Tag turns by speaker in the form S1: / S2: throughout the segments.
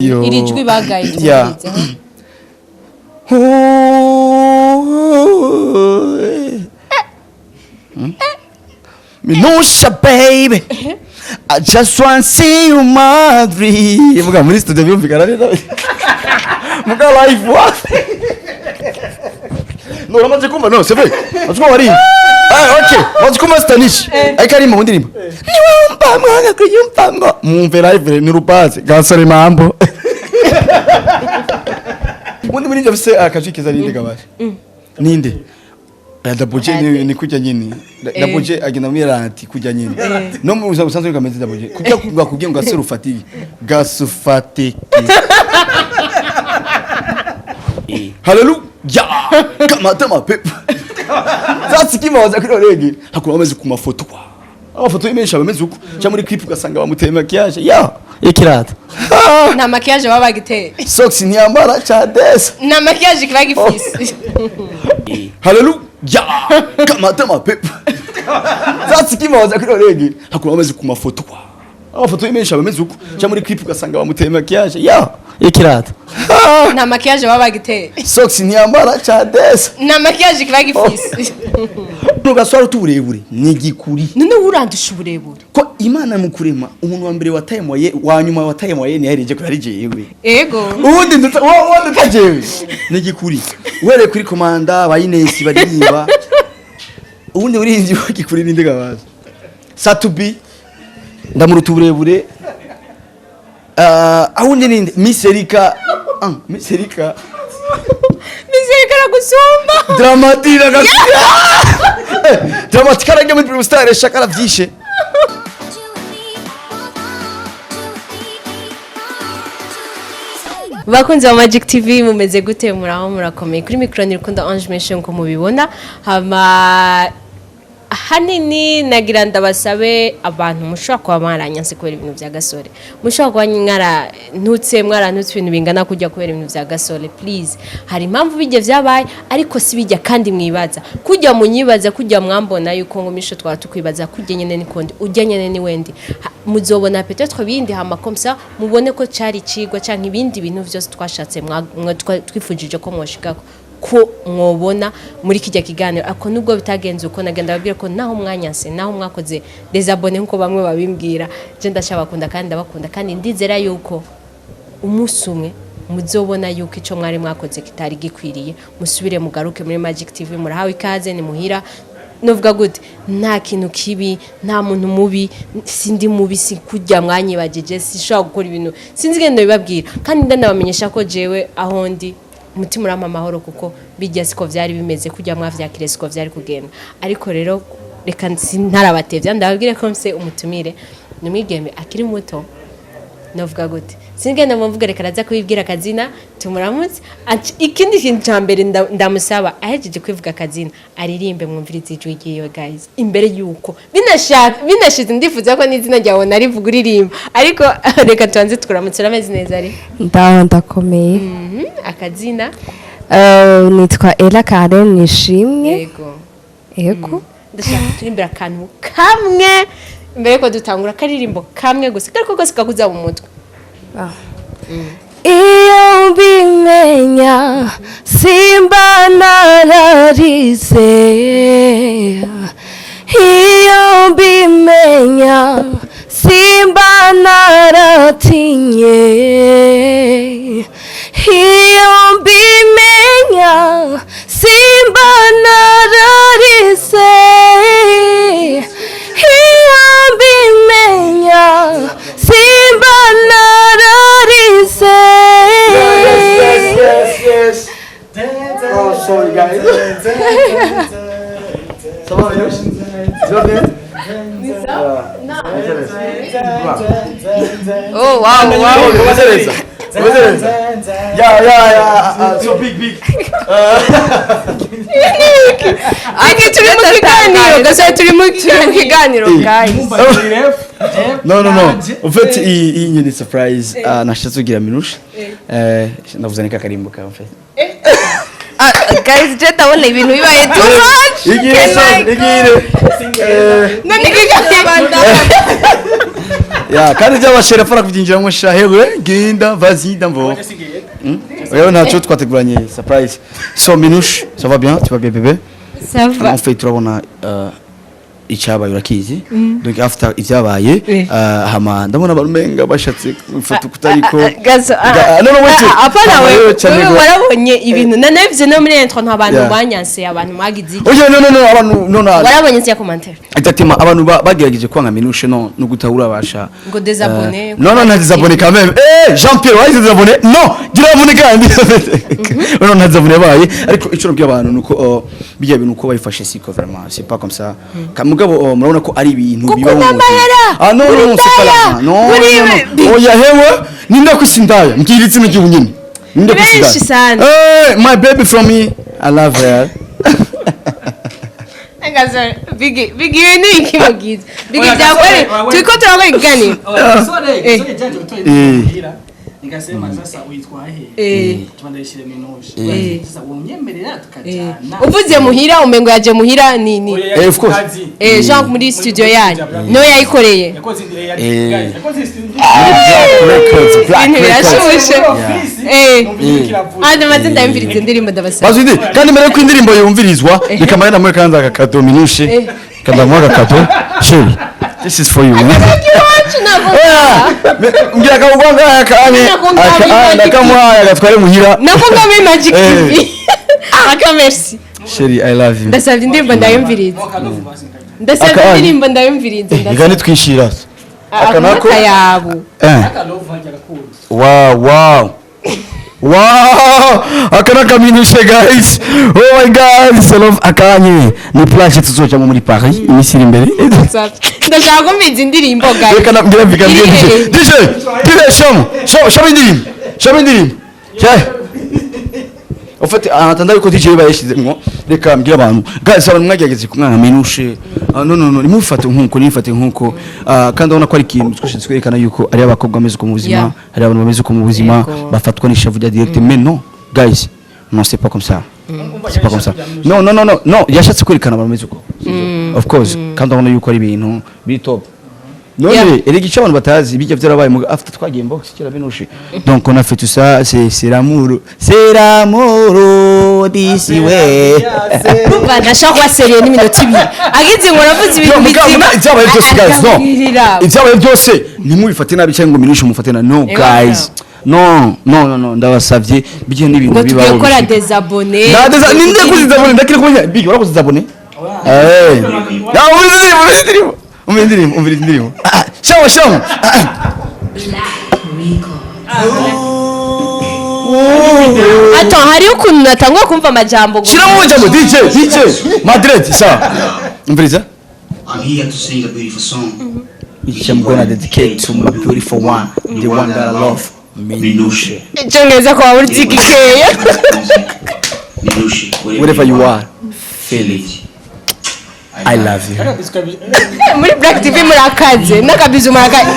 S1: Yo.
S2: Iri jwi bagaye twumvirize.
S1: Minusha baby, I just wanna see you, Madrid. Muga muri studio byumvikana neza, muga live wa no uramaze kumva. No, c'est vrai, uzi ko wari, ah okay, uzi kumva Stanish ariko ari mu ndirimbo niwumva mwana kuyumva ngo mumve live ni rupaze gasore mambo. Ubundi muri ibyo afise akajwi keza ninde gabasha ninde? Double J ni kujya nyine. Double J agenda muri ranti kujya nyine no mu buzima busanzwe kameze. Double J kujya bakubwiye ngo gasore ufatike, gasufatike. Haleluya kamata mapepo zatsikima kuri orege hakuna bameze ku mafoto, amafoto menshi aba ameze uko, cyangwa muri clip ugasanga bamuteye maquillage ya ikirata.
S2: Nta maquillage baba bagiteye.
S1: Socks ntiyambara cadesa.
S2: Nta maquillage kiba gifise.
S1: Haleluya kamata mapepo zatsikima kuri orege hakuna bameze ku mafoto, amafoto menshi aba ameze uko, cyangwa muri clip ugasanga bamuteye maquillage ya ikirata.
S2: Nta maquillage baba bagiteye.
S1: Socks ntiyambara cadesa.
S2: Nta maquillage kiba gifise.
S1: Nugaswara utuburebure ni igikuri.
S2: None urandusha uburebure.
S1: Ko Imana mu kurema umuntu wa mbere wataye moye wa nyuma wataye moye ntiyahereje ko yari jewe. Ubundi nduta wowe nduta jewe ni igikuri uhereye kuri komanda ba Ines baririmba. Ubundi urinzi w'igikuri ninde gabaza? Satubi ndamuruta uburebure. Ah, awundi ninde? Miss Erika, ah Miss Erika.
S2: Mizereka aragusumba.
S1: Dramatira gasiya Dramatika arajya muri Primus Star shaka aravyishe.
S2: Bakunzi ba Magic TV, mumeze gute? Muraho, murakomeye? Kuri mikoro ni Rukundo Ange Meshe nko mubibona. Hama hanini nagira ndabasabe abantu mushobora kuba mwaranyanse kubera ibintu bya Gasore, mushobora kuba mwarantutse, mwarantutse ibintu bingana kujya kubera ibintu bya Gasore, please, hari impamvu bijya byabaye, ariko si bijya kandi mwibaza kujya munyibaza kujya mwambona yuko ngo misho twaba tukwibaza kujya nyene nikondi ujya nyene ni wendi. Muzobona peut-être bindi, hama comme ça mubone ko cari cigwa canke ibindi bintu vyose twashatse twifujije ko mwoshikako ko mwobona muri kijya kiganiro. Ako nubwo bitagenze uko, nagenda babwira ko naho mwanyanse, naho mwakoze désabonner nkuko bamwe babimbwira, je ndacabakunda kandi ndabakunda, kandi ndizera yuko umunsi umwe muzobona yuko ico mwari mwakoze kitari gikwiriye, musubire mugaruke muri Magic TV. Murahawe ikaze, ni muhira. Novuga gute? Nta kintu kibi, nta muntu mubi, sindi mubi, si kujya mwanyibagije, sinshobora gukora ibintu sinzi ngendo bibabwira. Kandi ndanabamenyesha ko jewe aho ndi umutima urampa amahoro, kuko bijya siko vyari bimeze kujya mwavyakire, siko vyari kugenda. Ariko rero reka ntarabatevya, ndababwire ko mfise umutumire, ni umwigeme akiri muto. Novuga gute? Singenda mvuga, reka araza kubibwira akazina tumuramutse. Ikindi kintu cya mbere ndamusaba, ahejeje kwivuga akazina aririmbe mwumvirize ijwi ryiwe. Guys, imbere yuko binashaka binashize, ndifuza ko n'izina ryawe narivuga uririmba, ariko reka tubanze tukuramutse. Urameze neza ari?
S3: Ndaho, ndakomeye.
S2: Akazina?
S3: Nitwa Ella Karen Nishimwe.
S2: Yego.
S3: Yego.
S2: Ndashaka turimbira akantu kamwe mbere yuko dutangura, akaririmbo kamwe gusa kariko kose kakuza mu mutwe.
S3: Iyo mbimenya simba nararize, iyo mbimenya simba naratinye, iyo mbimenya simba nararize, iyo mbimenya simba nararize.
S1: Yes. Oh, sorry guys. Ça va, Yosh? Tu vas bien?
S3: Oh wow.
S1: Umeze neza? Umeze neza? Yeah. So big, big.
S2: Ariko turi mu kiganiro, Gasore, turi mu
S3: kiganiro, guys.
S1: No, no, no. En fait, iyi nyine surprise. Ah, nashatse kugira Minusha. Ndavuze ni kakarimbo ka en fait.
S3: Ah, guys, je ndabona ibintu bibaye too much.
S1: Igire
S3: Can I
S1: so, igire.
S2: None kiganiro.
S1: Ya, kandi by'abashera fara kubyinjiramo sha. Hewe, genda, vas-y d'abord. Rero ntacyo, twateguranye surprise. So Minouche, ça va bien? Tu vas bien, bébé?
S2: Ça va.
S1: En fait, turabona icyabaye urakizi. Donc after ibyabaye, hama ndabona barumenga bashatse gufata kutariko.
S2: Gaso.
S1: No, no, wait.
S2: Apana.
S1: Hama
S2: Wewe
S1: rero cyane
S2: wewe warabonye ibintu nanavye no muri intro, nta bantu banyanse, abantu mwagize iki?
S1: Oya, no, no, no, abantu, no, no.
S2: Warabonye ya commentaire?
S1: Exactement, abantu bagerageje kwanga Minouche, no no gutahura basha.
S2: Ngo désabonner.
S1: Non, non, nta désabonné quand même. Eh, Jean Pierre wahize désabonné? No, gira abonné kandi. Non, nta désabonné yabaye, ariko ico nabwiye abantu nuko bijya bintu uko bayifashe siko, vraiment c'est pas comme ça. Mugabo murabona ko ari ibintu
S2: Kuko
S1: bibaho mu buzima.
S2: n'amahera,
S1: Ah non, non, non, c'est pas
S2: uri
S1: là. Non,
S2: uri
S1: non, non. Oya, hewe, ninde kwisi ndaya? Mbwira izina ry'ubu nyine. Ninde kwisi
S2: Benshi
S1: ndaya?
S2: sana.
S1: Eh, my baby from me. I love her.
S2: Gaso, bigi bigi, ibi ni iki mugize? Bigi,
S4: Oya,
S2: byakwere
S4: Gasore, wewe-
S2: turiko turakora ikiganiro.
S4: Gasore,
S2: Eh.
S4: Gasore jaje utoye muhira, nikasema sasa uitwa he? Tuba ndayishire Minouche. Sasa unyemerera tukajana?
S2: Uvuze muhira, umengo yaje muhira ni
S4: Oya,
S1: Eh, of course.
S4: kazi.
S2: Jean muri studio yanyu niwe yayikoreye?
S4: Yakoze yakoze studio.
S1: Black Records, Black
S2: Ibintu
S1: Records.
S2: birashushe.
S4: Office. Numva ijwi kiravuga.
S2: Ah, ndamaze ndayumviriza indirimbo, ndabasaba.
S1: Bazi ndi kandi mbere yuko indirimbo yumvirizwa, reka mbere namwe kandi aka kado Minouche, kandamuha aka kado. Chérie, this is for you.
S2: Iwacu ntabwo
S1: Ngira akagwa ngaya kanye.
S2: Nako ngaho Magic.
S1: Ndakamuhaye agatware muhira.
S2: Nako ngaho muri Magic TV aka, merci.
S1: Chérie, I love you.
S2: Ndasabye indirimbo ndayumviriza. Ndasabye
S1: Aka-
S2: indirimbo ndayumviriza.
S1: Reka
S2: Ndasabye.
S1: nitwishira aka nako.
S2: Akamata yabo.
S1: Wow, aka nakaminishe guys. Oh my God, c'est love. Akanye ni plage tuzojamo muri Paris iminsi iri imbere.
S2: Ndashaka kumviriza indirimbo, guys.
S1: Reka nabwira mvuga mbwira
S2: Iri
S1: DJ, DJ, DJ, shamo shamo shamo indirimbo, shamo indirimbo. Cyaye. En fait, en attendant yuko DJ bayishizemwo, reka mbwira abantu, guys, abantu mwagerageze kumwana Minouche. Ah, no, no, no, nimufate nkuko, nimufate nkuko. Ah, kandi urabona ko ari ikintu twashatse kwerekana yuko ari abakobwa bameze uko mu buzima, hari abantu bameze uko mu buzima, bafatwa n'ishavu rya direct. Mais non, guys, non, c'est pas comme ça, c'est pas comme ça. Non, non, non, non, non, yashatse kwerekana abantu bameze uko, of course. Kandi urabona yuko ari ibintu biri top. None erega icyo abantu batazi, bijya byarabaye mu after twagiye box kera Minouche. Donc on a fait tout ça, c'est l'amour, c'est l'amour d'ici, ouais.
S2: Urumva ntashaka kuba sérieux n'iminota 2 agize ngo aravuze ibintu
S1: Yo, mugabo,
S2: bizima.
S1: Ibyabaye byose, guys, no,
S2: Akabwirira.
S1: ibyabaye byose ntimubifate nabi cyangwa ngo Minouche mufate nabi. No, guys, no, no, no, no, ndabasavye, bijye n'ibintu
S2: Ngo tugiye
S1: bibaho
S2: gukora
S1: bishika.
S2: désabonner.
S1: Nda ninde kuzizabone? Ndakiri kumenya big warakoze. Eh, ya, umviriza indirimbo, umviriza indirimbo, umviriza indirimbo, umviriza indirimbo. Ah, shawo shawo. Ah,
S2: Ato hariho ukuntu natangwa kumva amajambo gusa.
S1: Shiramo jambo, DJ, DJ Madrid, sawa, umviriza.
S5: I'm here to sing a beautiful song.
S1: Which I'm gonna dedicate to my beautiful one, the one that I love, Minouche.
S2: Icyongereza kwa buri gikeya.
S5: Minouche,
S1: Whatever you are,
S5: feel it.
S1: I love you.
S2: Muri Black TV murakaze n'akabizu murakaze.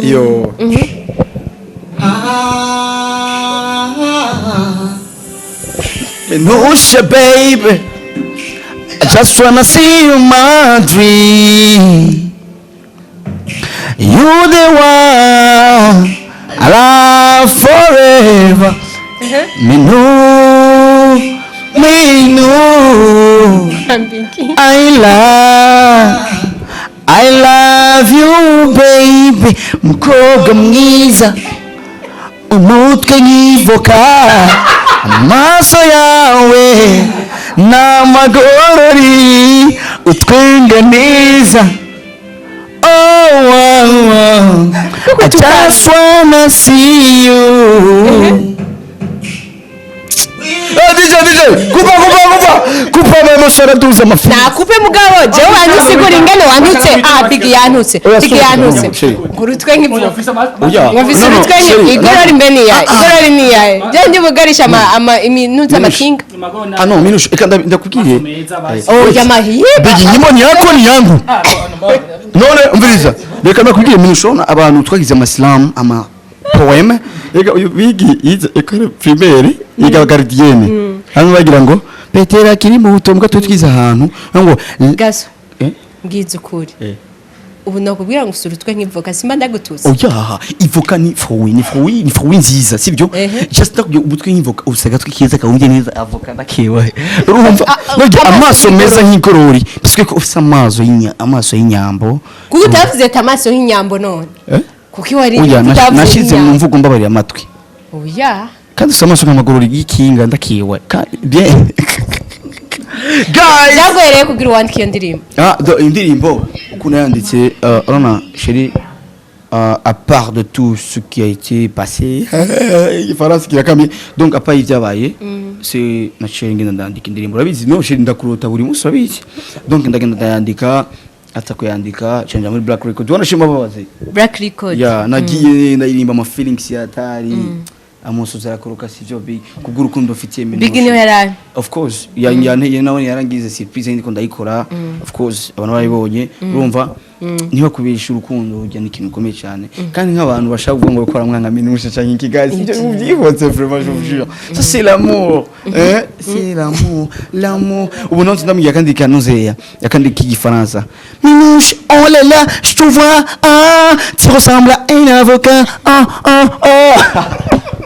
S1: Yo. Minouche, baby, I just wanna see you my dream. You the one I love forever. Minou, Minou, I love you, baby. Mukobwa mwiza, umutwe nk'ivoka, amaso yawe ni amagorori, utwenga neza. Oh. I just wanna see you. Oh, DJ, DJ, kupa, kupa, kupa, kupa, mama, araduza amafi.
S2: Nakupe mugabo, jewe wantusigura ingene wantutse. Ah, bigi yantutse.
S1: Oya,
S2: Bigi
S1: sorry,
S2: yantutse.
S1: sorry.
S2: Urutwe nk'ivu.
S1: Oya.
S2: Ngafise
S1: No, no,
S2: urutwe
S1: sorry,
S2: nk'ivu. Igorori mbe niyaye? Igorori niyaye? Je ndibugarisha ama iminutse amakinga.
S1: Ah non, Minouche, eka ndakubwiye.
S2: Oh, yamahiba.
S1: Bigi, nyimo ni yako ni yangu. None umviriza. Reka ndakubwiye Minouche, urabona abantu twagize amasilamu, ama poème. Reka uyu bigi yize école primaire, yiga gardienne. Hano bagira ngo Petera akiri muto, mbwa twe twize ahantu ngo
S2: Gaso.
S1: Eh?
S2: Mbwiza ukuri.
S1: Eh.
S2: Ubu nakubwira ngo ufise urutwe nk'ivoka, simba ndagututse.
S1: Oya, ivoka ni fruit, ni fruit, ni fruit nziza, sibyo?
S2: Ehe.
S1: Just ndakubwira ubutwe nk'ivoka, ufise agatwi keza kawumvye neza avoka, ndakewa, urumva? Nurya
S2: amaso
S1: amaso meza
S2: y'igorori.
S1: Nk'igorori, parce que ufise amaso y'inya, amaso y'inyambo.
S2: Kuko utavuze ati amaso nk'inyambo none?
S1: Eh?
S2: Kuko wari
S1: Oya,
S2: utavuze
S1: nashize mu
S2: nk'inyambo.
S1: mvugo, mbabarira amatwi.
S2: Oya.
S1: Kandi ufise amaso nk'amagorori y'ikinga, ndakewa. Kandi bien, guys.
S2: Byaguhereye kugira uwandike iyo ndirimbo?
S1: Ah, indirimbo ukuntu yanditse, urabona chérie, à part de tout ce qui a été passé, igifaransa kirakamye, donc à part ibyabaye, c'est naciye ngenda ndandika indirimbo. Urabizi no chérie, ndakurota buri munsi, urabizi. Donc ndagenda ndayandika, ata kuyandika canja muri Black Record, wanashima babaze.
S2: Black Record.
S1: Ya, nagiye ndaririmba ama feelings ya atari amusozi arakoroka, sivyo big, kubw'urukundo mfitiye Minouche.
S2: Big niwe yari
S1: Of course, ya ya nawe yarangize surprise, ndiko ndayikora. Of course abantu barayibonye. Urumva, niba kubisha urukundo urya ni ikintu gikomeye cyane, kandi nk'abantu bashaka kuvuga ngo bakora mwanga Minouche cyangwa iki, guys, ibyo mubyihotse, vraiment, je vous jure, ça c'est l'amour, eh, c'est l'amour, l'amour. Ubu none ndamubwira kandi kanuzeya yakandi k'igifaransa: Minouche, oh là là, je te vois, ah, tu ressembles à un avocat, ah ah ah.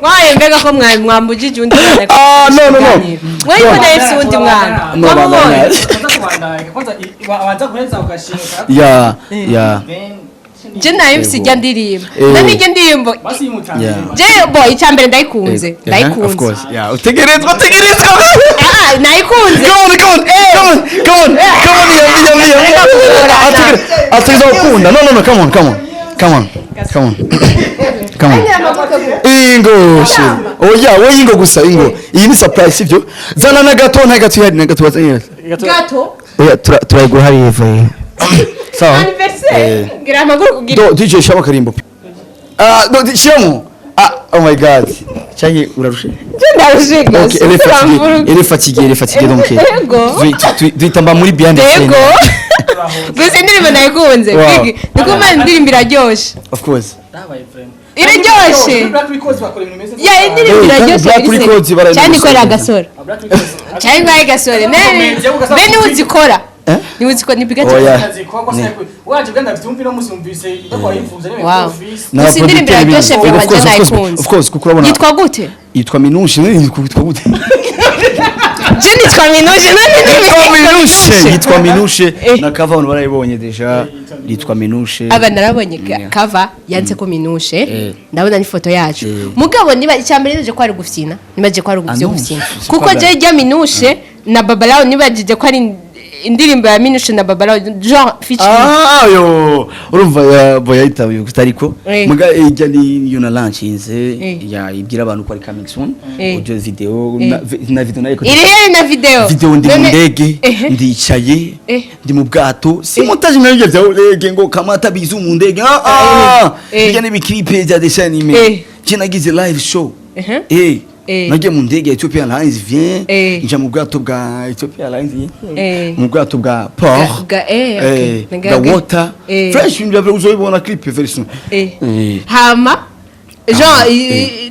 S2: Mwaye mbega ko mwari mwambujije undi mwana?
S1: Ah, no, no, no.
S2: Mwari ko nawe undi mwana
S1: No,
S2: wamubonye?
S4: Kwanza wabanza guheza ugashima.
S1: Ya.
S2: Je nawe mfise ijya ndirimbo.
S1: Eh.
S2: None ijya ndirimbo
S4: Basi yimutangira.
S1: Yeah.
S2: je bo icya mbere ndayikunze.
S1: Of
S2: Ndayikunze.
S1: course, yeah, utegerezwa, utegerezwa.
S2: Ah, nayikunze.
S1: Come on, come on, come on, come on, come on, yambi, yambi, yambi. Ategerezwa gukunda. No, no, no, come on, come on, come on, come on, come on. Ingo chérie, oya, wowe ingo gusa, ingo. Iyi ni surprise, sivyo? Zana na gato, nta gato ihari, na gato wazanye.
S2: Gato.
S1: Oya, turayigura hariya hepfo. Sawa.
S2: Anniversaire ngira amaguru kugira.
S1: Do DJ shama karimbo. Ah, do shiramo. Ah, oh my God. Change urarushe.
S2: Je ndarushiga.
S1: Ok, elle est fatiguée. Elle est fatiguée, elle est fatiguée, donc.
S2: Yego.
S1: Duhita muri behind the scene.
S2: Yego. Gusa indirimbo nayikunze.
S1: Wow.
S2: Big, niko indirimbo iraryoshe.
S1: Of course.
S4: Ndabaye vraiment.
S2: Iraryoshe.
S4: Black Records bakora ibintu bimeze.
S2: Ya, indirimbo
S1: Eh,
S2: iraryoshe.
S1: Black
S2: Biri
S1: Records
S2: cyane ikorera agasore.
S4: Black Records.
S2: Cyane ikorera agasore. Ne niwe uzikora.
S1: Eh?
S2: Niwe uzikora, ni biga.
S1: Oya.
S4: Waje bwa ndavyumva no musi umvise ibyo wayivuze ni
S2: Wow.
S4: office.
S2: Gusa indirimbo iraryoshe
S1: Of
S2: vraiment,
S1: course,
S2: je
S1: of course,
S2: nayikunze.
S1: of course, kuko urabona
S2: Yitwa gute?
S1: Yitwa Minouche, ne yitwa gute?
S2: Je nitwa Minouche none.
S1: Yitwa Minouche, yitwa Minouche.
S2: Eh.
S1: Na cover abantu barayibonye déjà, yitwa Minouche.
S2: Aba narabonye
S1: Yeah.
S2: cover yanditse ko Minouche.
S1: Eh.
S2: Ndabona n'ifoto yacu.
S1: Eh.
S2: Mugabo niba icya mbere nije ko ari gufyina, nibaje ko ari
S1: Ah, non,
S2: gufyina,
S1: c'est
S2: kuko
S1: pas
S2: je rya Minouche na Babalao, nibajije ko ari indirimbo ya Minouche na Babalao, genre featuring.
S1: Ah, yo, urumva ya boy yahita kutariko.
S2: Eh.
S1: Muga ijya ni yo na launchinze
S2: Eh.
S1: ya ibwira abantu ko ari coming soon.
S2: Eh.
S1: Audio, video
S2: Eh.
S1: na video nayo.
S2: Iri hehe na video?
S1: Video ndi mu ndege,
S2: Ehe.
S1: ndicaye,
S2: Eh.
S1: ndi mu bwato, si montage nabyo bya ndege ngo kamata bizu mu ndege, ah ah.
S2: Eh.
S1: Bijya n'ibi clip bya dessin animé.
S2: Eh.
S1: Je nagize live show.
S2: Ehe.
S1: Eh.
S2: Eh.
S1: Nagiye mu ndege ya Ethiopia Airlines vient,
S2: Eh.
S1: nja mu bwato bwa Ethiopia Airlines,
S2: Eh.
S1: mu bwato bwa port,
S2: Eh, okay.
S1: eh, bwa water.
S2: Eh.
S1: Fresh, ibintu uzobibona clip very soon.
S2: Eh.
S1: Eh.
S2: Hama genre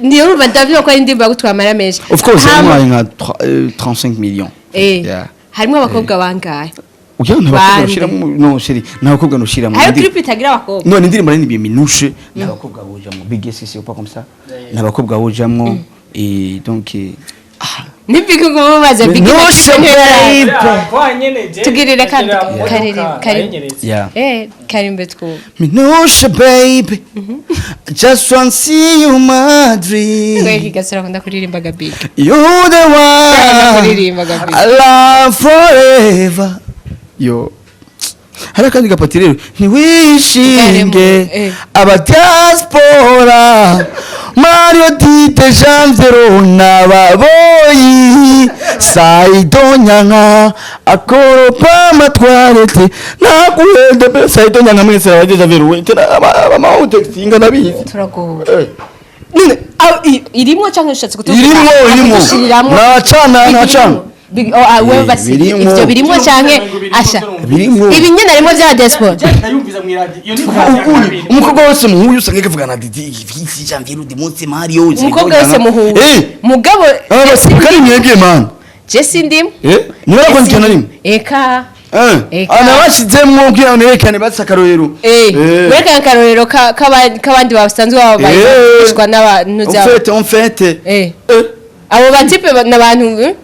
S2: niyo urumva ndavuga ko ari indirimbo yagutwaye amara menshi.
S1: Of course,
S2: Hama-
S1: yamuhaye nka 35 millions.
S2: Eh.
S1: Yeah.
S2: Harimo abakobwa bangahe?
S1: Oya, nta bakobwa.
S2: Bande.
S1: Nushiramo, no chérie, nta bakobwa nushiramo.
S2: Hari clip itagira abakobwa?
S1: None indirimbo nari Minouche, nta bakobwa bojamwo. Big S, c'est pas comme ça, nta bakobwa bojamwo, et donc ah.
S2: Ni Big ngo mubaze Big.
S1: Minouche, babe.
S4: Kwa nyene je.
S2: Tugirire kandi kari
S1: Yeah.
S2: Eh, karimbe twumva.
S1: Minouche baby, just want see you my dream.
S2: Kweki gasore akunda kuririmba ga Big.
S1: You the one
S2: Kuririmba ga Big.
S1: I love forever. Yo, hari akandi gapati rero: ntiwishinge
S2: Eh.
S1: aba diaspora, Mario Dite, Janviero n'ababoyi, Saido Nyanka akoropa amatwarete naguhende. Saido Nyanka mwese abaje, Janviero we tena amawutextinga nabizi.
S2: Turagowe.
S1: Eh. None
S2: Irimwo cyangwa ushatse kutubwira?
S1: Irimwo, irimwo.
S2: Kudushiriramwo.
S1: Nacana, nacana.
S2: Big, oh, ah, wewe
S1: Eh,
S2: basi
S1: birimwo.
S2: ivyo birimwo canke asha?
S1: Birimwo.
S2: Ibi nyene harimo vya diaspora.
S4: Ndayumviza mu iradiyo iyo ni
S1: Ubu umukobwa wese muhuye usanga akivugana na Didi Visi, Janvier, Udimunsi, Mario.
S2: Umukobwa wese muhuye?
S1: Eh.
S2: Mugabo
S1: Aba basi kandi mwebwe man.
S2: Je sindimo.
S1: Eh, niba kwandikira na rimwe?
S2: Eka. Eka.
S1: Anabashizemwo kugira ngo nerekane batse akarorero.
S2: Werekana akarorero k'abandi basanzwe babayishwa n'abantu.
S1: En fait, en fait.
S2: Abo ba type n'abantu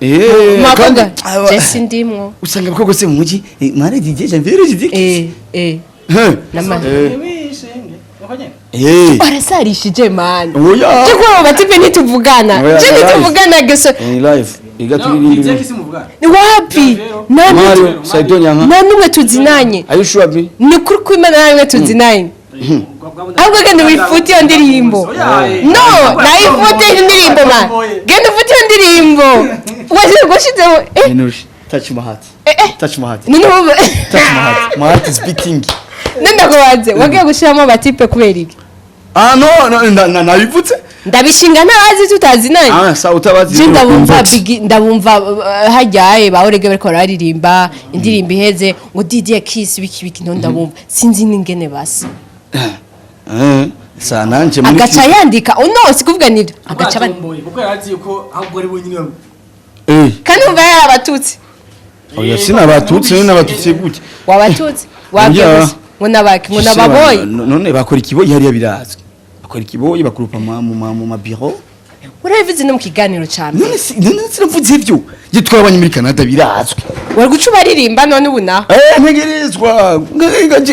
S1: Kandi
S2: makobwa je sindimwo.
S1: Usanga abakobwa se mu muji, mwana DJ Janvier, DJ.
S2: Nama
S4: Wishenge uko nyene.
S2: Warasarishije man.
S1: Oya.
S2: Je kuba abo ba type ntituvugana.
S1: Oya,
S2: Je
S1: live.
S2: ntituvugana geso.
S1: Ni live. Iga
S4: No,
S1: turirimba.
S4: DJ Kisi muvuga.
S2: Ni wapi, nta
S1: Mario Saido Nyanka.
S2: nta n'umwe tuzinanye.
S1: Are you sure me?
S2: Ni ukuri kw'Imana, nta n'umwe tuzinanye. Ahubwo genda wifute iyo ndirimbo. No, nayifute iyo ndirimbo man, genda ufute iyo ndirimbo waje gushizeho.
S1: Minush, touch my heart. Touch my heart.
S2: None ubu
S1: Touch my heart. My heart is beating.
S2: None ndakubanze, wagiye gushiramo aba type kubera iki?
S1: Ah no, nabivutse.
S2: Ndabishinga ntabazi, tutazinanye.
S1: Ah, sa utabazi.
S2: Je ndabumva bigi, ndabumva hajyaye ba Orege bariko bararirimba indirimbo iheze ngo DJ Kiss biki biki, no ndabumva sinzi n'ingene basa.
S1: Sa nanje muri
S2: Agaca yandika, oh no, sikuvuga nibyo, agaca
S4: Batomboye kuko yarazi yuko ahubwo ari wenyine.
S2: Kandi umva yarabatutse.
S1: Oya, sinabatutse, n'abatutsi gute?
S2: Wabatutse wabwiye
S1: Oya.
S2: gusa ngo nabaki, ngo nababoye.
S1: None bakora ikiboyi hariya, birazwi. Bakora ikiboyi, bakurupa mu ma bureau.
S2: Urabivuze no mu kiganiro ca mbere.
S1: None si none sinavuze ivyo. Je twabanye muri Canada, birazwi.
S2: Wari guca ubaririmba none ubu naho.
S1: Ntegerezwa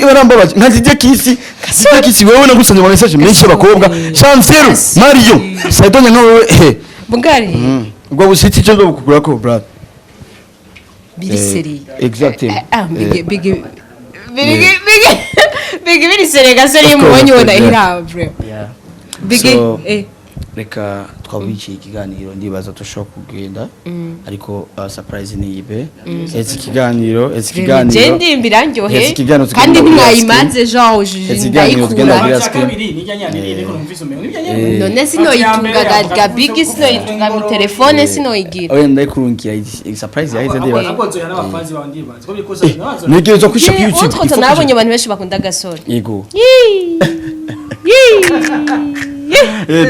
S1: barambabaje nka DJ Kisi. DJ Kisi, wewe nagusanze mu message menshi y'abakobwa. Chancelo, Mario, Saidonya nka wewe.
S2: Bungari.
S1: Ubwo busiti cyo bukugura ko brother.
S2: Biri sérieux.
S1: Exactement.
S2: Ah, bigi bigi bigi bigi bigi biri sérieux gasore, iyo
S1: Of course,
S2: mubonye ubona
S1: yeah.
S2: ira bro bigi.
S1: So, reka twabikiye ikiganiro, ndibaza dushobora kugenda, ariko surprise ni ibe ese ikiganiro, ese
S2: Je
S1: ikiganiro
S2: ndirimbo irandyohe.
S1: Ese ikiganiro
S2: kandi
S1: tugenda
S2: ntimwayimanze genre
S1: Ese ikiganiro tugenda
S2: ndayikura.
S1: kuri
S4: Cya
S1: screen.
S4: kabiri nijya nyane niko numvise umengo nijya nyane.
S2: None sinoyitunga ga bigi, sinoyitunga mu telefone, sinoyigira.
S1: Oya, ndayikurungikira surprise yaheze, ndibaza.
S4: Ahubwo nzoya n'abafanzi bawe, ndibaza ko bikosa nabazo.
S1: Ntegerezwa kwisha ku YouTube.
S2: Utwo nabonye abantu benshi bakunda gasore.
S1: Yego.
S2: Yee. Yee.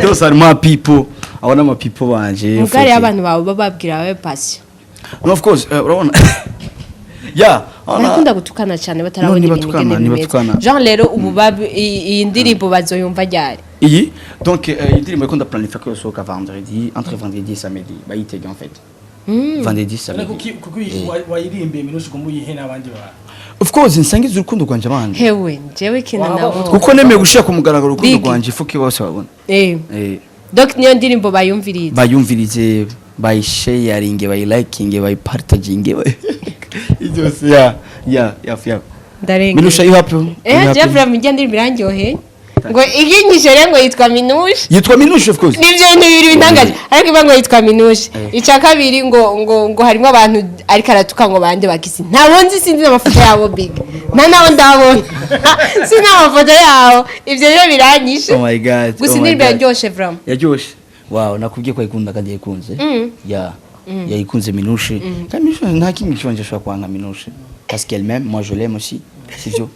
S1: Those are my people, abo ni ama people banje.
S2: Mugari y'abantu bawe bababwira babe patient.
S1: No, of course, urabona, yeah.
S2: Barakunda gutukana cyane batarabona
S1: No,
S2: ibintu
S1: nibatukana,
S2: ingene bimeze.
S1: nibatukana.
S2: Genre rero ubu iyi ndirimbo bazoyumva ryari?
S1: Iyi donc indirimbo ikunda planifier ko yosohoka vendredi, entre vendredi et samedi, bayitege en fait, vendredi, samedi.
S4: Kuko wayirimbiye Minushe, ugomba uyihe n'abandi bantu.
S1: Of course, nsangiza urukundo rwanje abandi.
S2: Hewe, njyewe ikintu nabonye
S1: Kuko nemeye gushira ku mugaragaro urukundo
S2: Big.
S1: rwanje, ifuke bose babona.
S2: Donc niyo ndirimbo bayumviriza.
S1: Bayumvirize, bayisharinge, bayilikinge, bayipartaginge, byose, ya.
S2: Ndarenga.
S1: Minusha, you happy? You happy?
S2: Jeff, ijya ndirimbo irandyohe, ngo iginyishe rero ngo yitwa Minushe.
S1: Yitwa Minusha, of course.
S2: Nibyo bintu bibiri bintangaje, ariko ivuga ngo yitwa Minushe, icya kabiri ngo harimo abantu ariko aratuka ngo bande bakisi ntabwo nzi, sinzi n'amafoto yabo big, nta nabo ndabona, sinzi n'amafoto yabo, ibyo rero biranyishe.
S1: Oh my God.
S2: Gusa
S1: Oh my
S2: indirimbo
S1: God.
S2: yaryoshe vraiment.
S1: Yaryoshe, wow, nakubwiye ko ayikunda kandi yayikunze. Ya, yayikunze Minushe, kandi Minushe nta kimwe kibanje ashobora kwanga Minushe, parce qu'elle m'aime, moi je l'aime aussi, sivyo?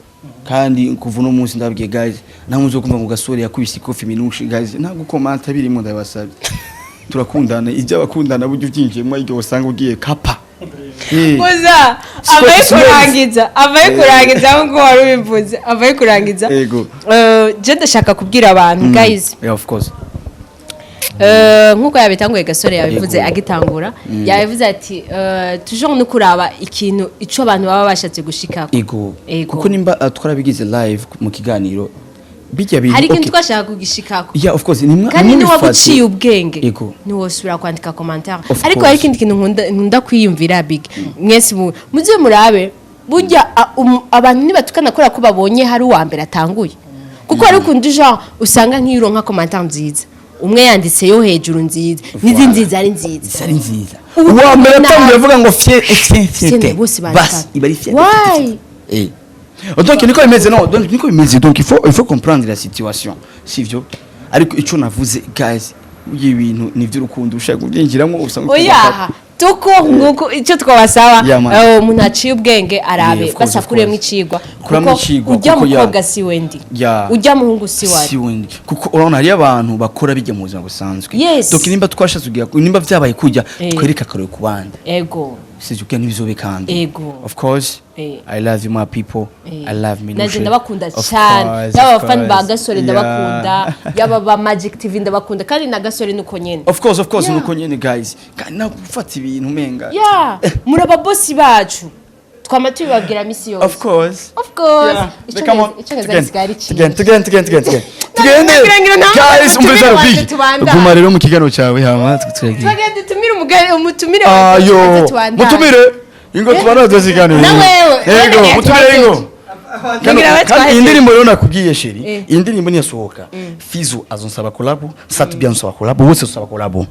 S1: Kandi kuva uno munsi ndabwiye guys, nta muzi kumva ngo gasore yakubise ikofi Minushe. Guys, ntabwo komanta birimo, ndabasabye. Turakundana, ibyo abakundana buryo ubyinjiyemo iryo usanga ugiye kapa.
S2: Gusa avaye kurangiza aho ngo wari ubivuze, avaye kurangiza.
S1: Ego.
S2: Je ndashaka kubwira abantu guys.
S1: Yeah, of course.
S2: Nk'uko yabitanguye gasore, yabivuze.
S1: Yego.
S2: Agitangura yabivuze ati toujours no kuraba ikintu ico abantu baba bashatse gushikako.
S1: Ego.
S2: Ego.
S1: Kuko nimba twarabigize live mu kiganiro bijya bintu,
S2: Hari ikintu twashaka kugishikako.
S1: Yeah, of course, nimwe.
S2: Kandi niwaba uciye ubwenge ntiwosubira kwandika commentaire.
S1: Of
S2: Ariko hari
S1: course.
S2: ikindi kintu nkunda kwiyumvira big, mwese muze murabe burya abantu nibatukana kubera ko babonye hari uwa mbere atanguye, kuko hari ukuntu genre usanga nk'iyo uronka commentaire nziza, umwe yanditse yo hejuru nziza n'izindi nziza ari nziza.
S1: Ari nziza.
S2: Ubu
S1: Uwa mbere atangiye avuga ngo fie fie.
S2: Fie,
S1: Fie.
S2: Bose bandika.
S1: Bas iba ari fie.
S2: Why?
S1: Donc niko bimeze, no, donc niko bimeze, donc il faut comprendre la situation, sivyo? Ariko ico navuze guys, ibi bintu ni iby'urukundo, ushaka kubyinjiramo usanga
S2: Oya. Tuko nguko icyo twabasaba.
S1: Yeah, man.
S2: Umuntu aciye ubwenge arabe
S1: Yeah, of course,
S2: basakuremo
S1: of course.
S2: icigwa,
S1: Kuramo
S2: kuko
S1: icigwa,
S2: ujya
S1: kuko
S2: mukobwa si wendi, ujya muhungu si wari.
S1: Si wendi, kuko urabona hariyo abantu bakora bijya mu buzima busanzwe.
S2: Yes.
S1: Donc nimba twashatse kugira, nimba vyabaye kujya, twereke akarorero ku bandi. Sivyo? Kugira ntibizobe kandi. Of course. I love you, my people. I love me.
S2: Nanje ndabakunda cyane, yaba abafani ba Gasore ndabakunda, yaba ba Magic TV ndabakunda, kandi na Gasore nuko nyene.
S1: Of course, of course. Nuko nyene, guys, kandi nawe gufata ibintu umenga.
S2: Yeah, muri ababosi bacu, twama tubibabwira misi yose.
S1: Of course.
S2: Of course.
S1: Come on.
S2: Icyongereza gisigaye ari
S1: Tugende,
S2: cyiza.
S1: tugende, tugende, tugende, tugende.
S2: Ngira ngo nta
S1: Guys,
S2: mutumire
S1: umviriza
S2: wanje
S1: Big.
S2: tubandanye.
S1: Guma rero mu kiganiro cyawe, hama turagiye.
S2: Tugende dutumire umugari, umutumire wanje,
S1: Ayo,
S2: tubanze tubandanye.
S1: mutumire ingo tubana tuziganira.
S2: Na wewe,
S1: Yego,
S2: wewe
S1: mutumire ingo.
S2: Ngira we
S1: Kandi
S2: twahejeje.
S1: iyi ndirimbo rero nakubwiye, chéri, iyi ndirimbo niyasohoka, Fizo azonsaba collabo, Sat-B ansaba collabo, bose azonsaba collabo.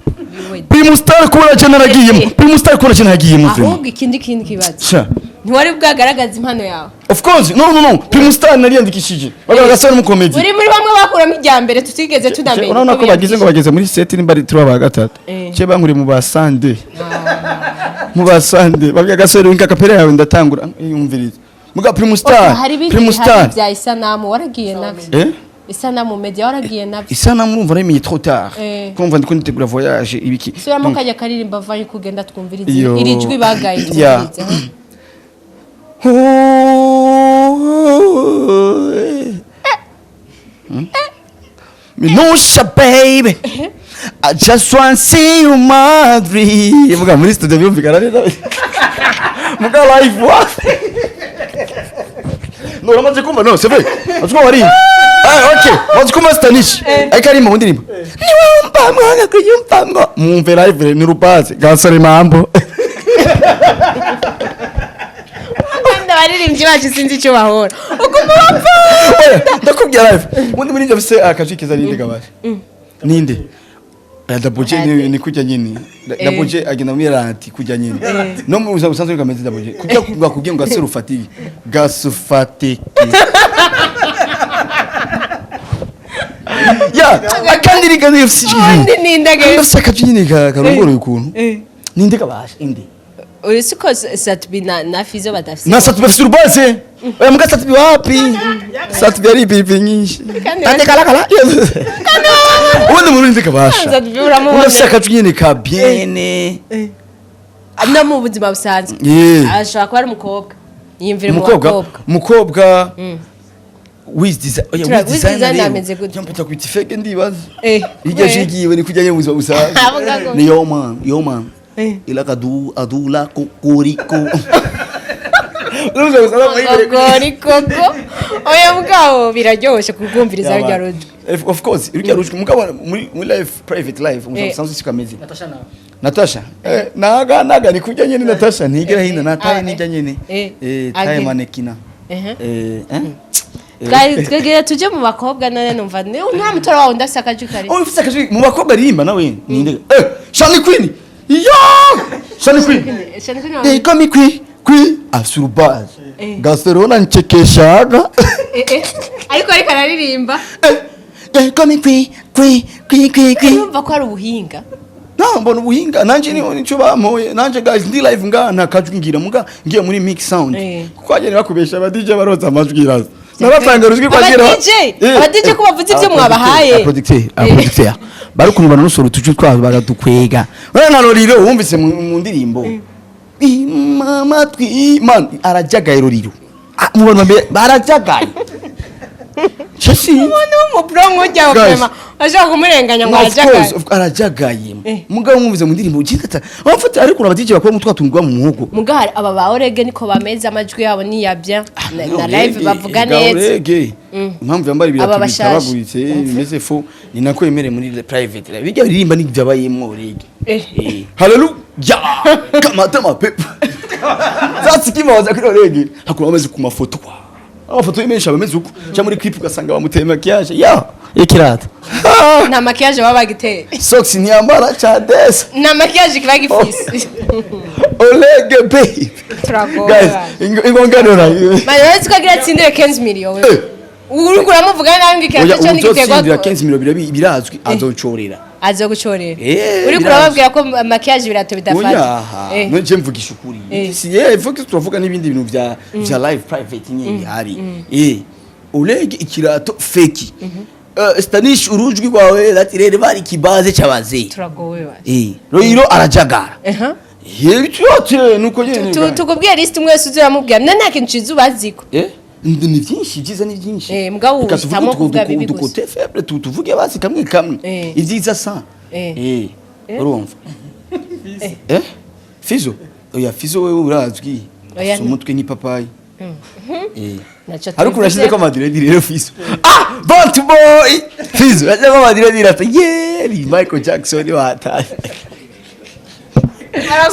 S1: Primustar kubona cyane naragiyemo, Primustar kubona cyane nagiyemo vraiment.
S2: Ahubwo ikindi kintu kibazo,
S1: Sha.
S2: ntiwari bwagaragaza impano yawe.
S1: Of course, no, no, no, Primustar nariyandikishije. Bagaragaza gasore mu comedy.
S2: Uri muri bamwe bakuramo ijya mbere tutigeze tunamenya.
S1: Urabona ko bagize ngo bageze muri set, nimba ari turi aba gatatu. Ce bankuri mu basande. Mu basande babwiye gasore winka kapera yawe ndatangura yumviriza. Muga Primustar,
S2: Hari ibindi, hari
S1: Primustar.
S2: bya Isanamu waragiye nabyo?
S1: Eh?
S2: Isanamu Media waragiye nabyo?
S1: Isanamu urumva namenye trop tard. Kumva ndiko nitegura voyage ibiki.
S2: Subiramo
S1: Donc,
S2: kajya karirimba vayo kugenda twumvirize
S1: Iyo.
S2: iri jwi bagaye, twumvirize.
S1: Ooh. Minusha baby, I just want to see you Madrid. Muga muri studio byumvikana neza, muga live wa no uramaze kumva, no c'est vrai, uzi ko wari, ah okay, uzi kumva Stanish ariko ari mu ndirimbo niwumva mwana kuyumva ngo mumve live ni rupaze gasore mambo.
S2: Kandi abaririmbyi bacu sinzi icyo bahora uguma bapfa.
S1: Oya, ndakubwira live ubundi muri ibyo bise akajwi keza ninde gabasha ninde? Double J ni kujya nyine. Double J agenda muri ranti kujya nyine, no mu buzima busanzwe kameze Double J kujya bakubwiye ngo gasore ufatike gasufatike ya akandi ni gani FC.
S2: Ubundi ninde?
S1: Afise akajwi nyine karongoroye ukuntu, ninde kabasha inde?
S2: Uretse ko Sat-B na Fizo badafise.
S1: Na Sat-B afise urubaze. Oya, muga Sat-B wapi, Sat-B ari ipiripiri nyinshi.
S2: Kandi
S1: Tate kalakala ubundi mu rundi kabasha.
S2: Sat-B uramubona.
S1: Ubundi afise akajwi nyine ka biene.
S2: No mu buzima busanzwe ashobora kuba ari umukobwa, yiyumvire mu
S1: Umukobwa.
S2: bakobwa.
S1: Umukobwa Wiz Design, oya. Wiz
S2: Wiz
S1: Design
S2: Design
S1: rero
S2: ameze gute?
S1: Jampita kwita fake ndibaza. Hirya jigiwe ni kujya mu buzima busanzwe.
S2: Avuga ngo-
S1: Ni yo man, yo man. Ilaka du adula kokoriko. Urumva gusa.
S2: Gogori koko, oya mugabo biraryoshe kukumviriza rujya rujwi.
S1: Of course, rujya rujwi mugabo muri life, private life, ubuzima busanzwe siko ameze.
S4: Natasha nawe.
S1: Natasha naga naga ni kujya nyene, Natasha ntigera hino nataye nijya nyene. Taye manekina. Eh.
S2: Twari twegera tuje mu bakobwa none numva nta mutora wawe ndafise akajwi kare.
S1: Oh, ufite akajwi mu bakobwa aririmba nawe ninde? Shani Queen. Yo! Shani Queen.
S2: Shani Queen.
S1: They call me Queen. Queen asurubaz. Gasero nchekeshaga.
S2: Ariko araririmba.
S1: They call me Queen, Queen, Queen, Queen, Queen.
S2: Urumva ko ari ubuhinga.
S1: No, mbona ubuhinga nanje ni nico bampoye. Nanje guys ndi live nga nta kajwi ngira, muga ngiye muri mix sound. Kuko agene bakubesha aba DJ baroza amajwi iraza. Nabatanga rujwi
S2: Aba
S1: kwagira.
S2: DJ, aba DJ ko bavuze ibyo mwabahaye.
S1: Producteur, producteur. Bari kuntu banusura utujwi twabo bagadukwega. Wewe nka Roriro wumvise mu ndirimbo. Amatwi man arajagaye Roriro. Ah, mu bantu bambere barajagaye. Chasi.
S2: Umuntu w'umupro nk'ujya
S1: Guys.
S2: vraiment ashobora kumurenganya ngo
S1: No, of
S2: arajagaye.
S1: course, arajagaye. Mugabo mwumvise mu ndirimbo ugikata. Amfata ariko aba DJ bakora mutwa tungwa mu muhogo.
S2: Muga hari aba ba Orege niko bameze, amajwi yabo ni yabya na live bavuga neza.
S1: Orege. Impamvu yambara
S2: Aba
S1: ibirato
S2: bashasha.
S1: bitabaguritse bimeze fo ni nako yemereye muri private. Bijya biririmba ni byabayemwo Orege. Hallelujah. Kama pepa. Sasa kimaza kuri Orege. Hakuna bameze ku mafoto. Amafoto ye menshi abameze uko. Cyangwa muri clip ugasanga bamuteye maquillage. Ya, ikirata.
S2: Nta maquillage baba bagiteye.
S1: Socks ntiyambara chades.
S2: Nta maquillage kiba gifise.
S1: Olege babe.
S2: Turagowe.
S1: Guys, ingonganura.
S2: Mani uretse ko agira atsindire 15 million we. Uriko uramuvuga nabi ngo
S1: Oya,
S2: ikirato cyo
S1: uzotsindira
S2: nigiterwa.
S1: 15 millions birazwi, azocorera.
S2: Azogucorera?
S1: Eh,
S2: Uriko
S1: birazwi.
S2: urababwira ko maquillage, ibirato bidafata?
S1: Oya, none je mvugisha ukuri. Si faut que turavuga n'ibindi bintu vya live private nyine bihari. Urege ikirato fake. Stanish, urujwi rwawe latirere bari kibaze c'abaze.
S2: Turagowe basi.
S1: Rohiro arajagara. Yote nuko nyene.
S2: Tukubwiye list, umwe wese uzoramubwira none nta kintu ciza ubaziko.
S1: Ni byinshi byiza, ni byinshi.
S2: Mugabo
S1: Reka tuvuge
S2: uhitamo kuvuga bibi gusa.
S1: udu côté faible, tuvuge basi kamwe kamwe. Ibyiza sa. Urumva? Fizo. Oya, Fizo wewe urazwi.
S2: Oya,
S1: Afise umutwe nk'ipapayi.
S2: Naco.
S1: Ariko urashize ko amadiredi rero Fizo. Ah, Bolt boy. Fizo, urashize ko amadiredi rata. Yeah, ni Michael Jackson wataye.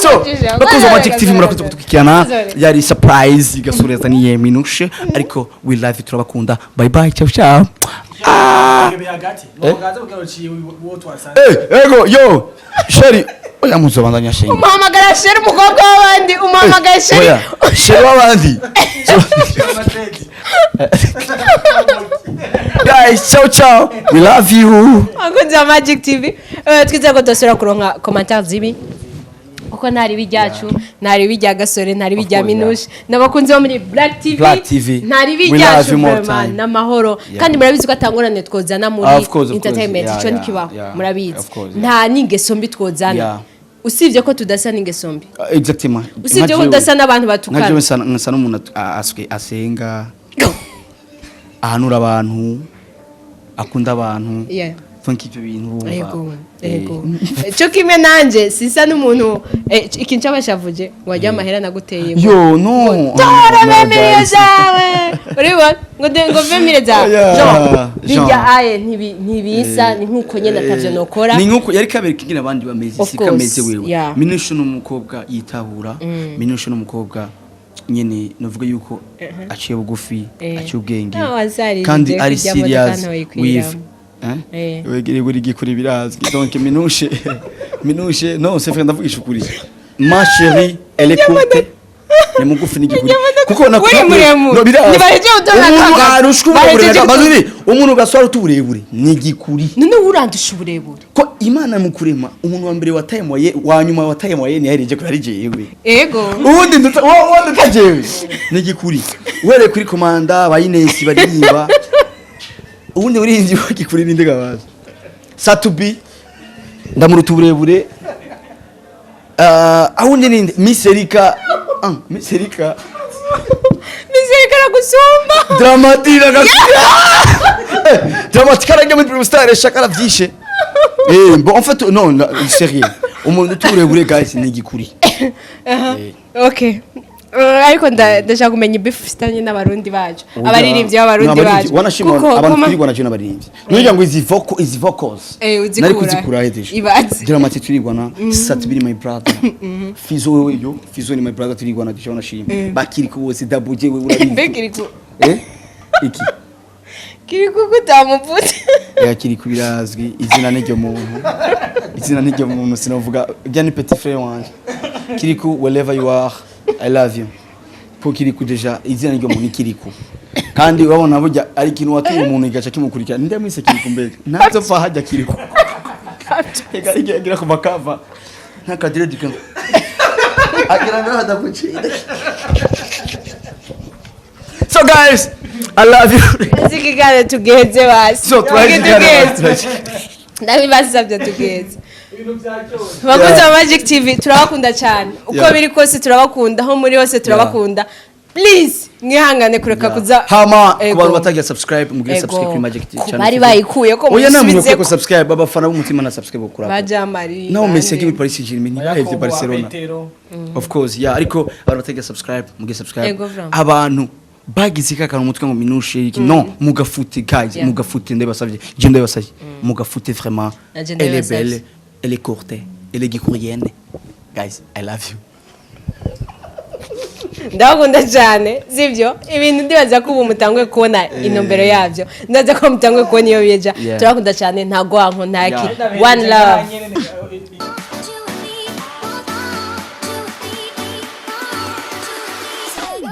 S1: So, bakunze wa Magic TV, murakoze kudukurikirana. Yari surprise igasureza ni Minushe, ariko we love you, turabakunda. Bye bye, ciao ciao. Ah.
S4: Ibi hagati nugaza kugira uciye uwo twasanze.
S1: Ego yo chérie, oya, muzobandanya chérie.
S2: Umuhamagara chérie, umukobwa w'abandi umuhamagara chérie.
S1: Oya, chérie w'abandi.
S4: Amadredi.
S1: Guys, ciao ciao, we love you.
S2: Abakunzi ba Magic TV, twizere ko tudasubira kuronka commentaire zibi, kuko nta ribi ryacu, nta ribi rya Gasore, nta ribi rya
S1: Of course,
S2: Minushe n'abakunzi bo muri Black TV.
S1: Black TV.
S2: Nta ribi
S1: We love
S2: ryacu
S1: you more
S2: vraiment,
S1: time.
S2: n'amahoro. Kandi murabizi ko atangorane twozana muri
S1: Of course, of course.
S2: entertainment.
S1: Yeah,
S2: Ico ntikibaho. Murabizi.
S1: Of course, yeah.
S2: Nta n'ingeso mbi twozana, usibye ko tudasa n'ingeso mbi,
S1: Exactement.
S2: usibye ko tudasa n'abantu
S1: Nka
S2: batukana.
S1: jewe nsa n'umuntu asenga, ahanura abantu, akunda abantu. Donc ibyo bintu urumva.
S2: Ego, ego. Cyo kimwe nanje sisa n'umuntu, ikintu cy'abashavuje ngo wajya amahera naguteye ngo
S1: Yo, no.
S2: tora
S1: No,
S2: bemiriye
S1: guys.
S2: zawe, uribona ngo vemire zawe.
S1: Oya,
S2: Jean,
S1: Jean.
S2: bijya aye ntibisa, ni nkuko nyene atavyo nokora.
S1: Ni nkuko yari kabereka ingene abandi bameze.
S2: Of
S1: Si kameze
S2: course,
S1: wewe. Minushe ni umukobwa yitahura. Minushe ni umukobwa nyene novuga yuko aciye bugufi, aciye ubwenge,
S2: Ah, wazarije
S1: kandi ari
S2: kurya modoka
S1: serious
S2: ntoyikwiramo.
S1: with wegere buri gikuri birazwi. Donc Minushe, Minushe, non, c'est vrai, ndavugisha ukuri, ma chérie, elle est courte, ni mugufi n'igikuri kuko na
S2: Uri muremure.
S1: No, birazwi.
S2: Ntibahejeje gutora
S1: Umuntu
S2: akagazi.
S1: arushwa
S2: Bahejeje
S1: uburebure, mazuri umuntu gaswara utuburebure ni igikuri.
S2: None urandusha uburebure.
S1: Ko Imana mu kurema, umuntu wa mbere wataye moye, wa nyuma wataye moye yahereje ko yari jewe. Ubundi nduta wowe nduta jewe ni igikuri, uhereye kuri komanda ba Ines baririmba. Ubundi uririmvye wa gikuri ninde gabaza? Satubi ndamuruta uburebure. Awundi ninde? Miss Erika, ah, Miss Erika.
S2: Mizereka aragusumba.
S1: Dramatira Dramatique arajya muri Primus Star shaka aravyishe. Bon, en fait non, non, sérieux, umuntu utuburebure, guys, ni igikuri.
S2: Okay. Ariko ndashaka kumenya ibifu ufitanye n'Abarundi bacu, abaririmbyi b'Abarundi bacu.
S1: Wanashima
S2: Kuko
S1: abantu twirwana je n'abaririmbyi nugira ngo izi vocal, izi vocals
S2: uzikura.
S1: Nari kuzikura hedeje.
S2: Ibaze.
S1: Dramati turigwana, Satubiri my brother, Fizo wewe, yo Fizo ni my brother, turigwana dije, wanashima bakiri ko bose dabuje wewe urabizi.
S2: Mbe Kiriku?
S1: Iki?
S2: Kiriku kutamuvutse.
S1: Ya, Kiriku birazwi, izina n'iryo muntu, izina n'iryo muntu, sinavuga bya ni petit frère wanje Kiriku. Wherever you are, I love you. Po Kiriku déjà izina n'iryo muntu ni Kiriku, kandi urabona burya ari ikintu watuye umuntu igaca kimukurikira. Ninde mwise Kiriku? Mbega ntazopfa hajya Kiriku. Ega igira ku makava ntakadire dikanga agira ngo hadakuci. So guys, I love you.
S2: Ese ikiganiro tugeze basi.
S1: So
S2: Tugeze. Ndabibasabye tugeze. Bakunzi ba Magic TV, turabakunda cyane uko biri kose, turabakunda aho muri hose, turabakunda. Please mwihangane kureka kuza.
S1: Hama ku
S2: Ego.
S1: bantu batagira subscribe, mugire
S2: Ego.
S1: subscribe kuri Magic TV
S2: Ku
S1: channel
S2: bari
S1: TV.
S2: bayikuye ko
S1: Oya, namwe
S2: musubizeko.
S1: ko subscribe, abafana b'umutima na subscribe kuri
S2: Ba Jamari.
S1: naho Messi yagiye
S2: Bande.
S1: muri Paris Saint-Germain, ntibahevye Barcelona.
S4: Petero.
S1: Of course, yeah, ariko abantu batagira subscribe, mugire subscribe.
S2: Ego, vraiment.
S1: Abantu bagize kakana umutwe ngo Minushe iki, non, mugafute guys. Mugafute, ndabasavye je, ndabasavye mugafute vraiment.
S2: Nanje
S1: Elle est
S2: ndabibasavye.
S1: belle, elle est courte, elle est gikurienne. Guys, I love you.
S2: Ndabakunda cyane, sibyo? Ibintu ndibaza ko ubu mutanguye kubona intumbero yabyo, ndaza ko mutanguye kubona iyo bija. Turabakunda cyane, nta gwanko, nta ki. One love.
S4: Nyene.